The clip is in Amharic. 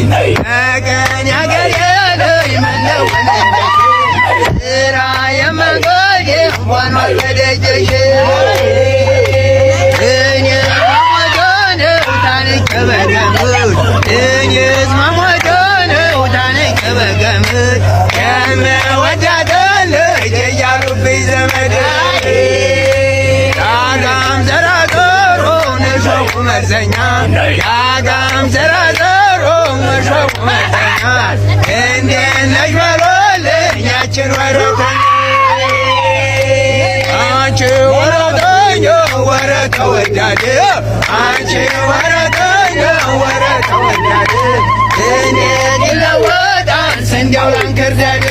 ቀን ያገሬ ልጅ ምነው ስራ የመንገድ ሆኗል በደጀሽ። እኔስ መሞቴ ነው ታንቄ በገመድ፣ እኔስ መሞቴ ነው ታንቄ በገመድ፣ የምወዳትን ልጅ እያሉብኝ ዘመድ። ዳጋም ዘራዘሮ ንሾኩ መርዘኛ፣ ዳጋም ዘራዘሮ እሾኩ መርዘኛ፣ እንዴት ነሽ በሉልኝ ያችን ወረተኛ። አንቺ ወረተኛ ወረተ ወዳድ፣ አንቺ ወረተኛ ወረተ ወዳድ፣ እንዴት ይለወጣል ስንዴው ላንክርዳድ።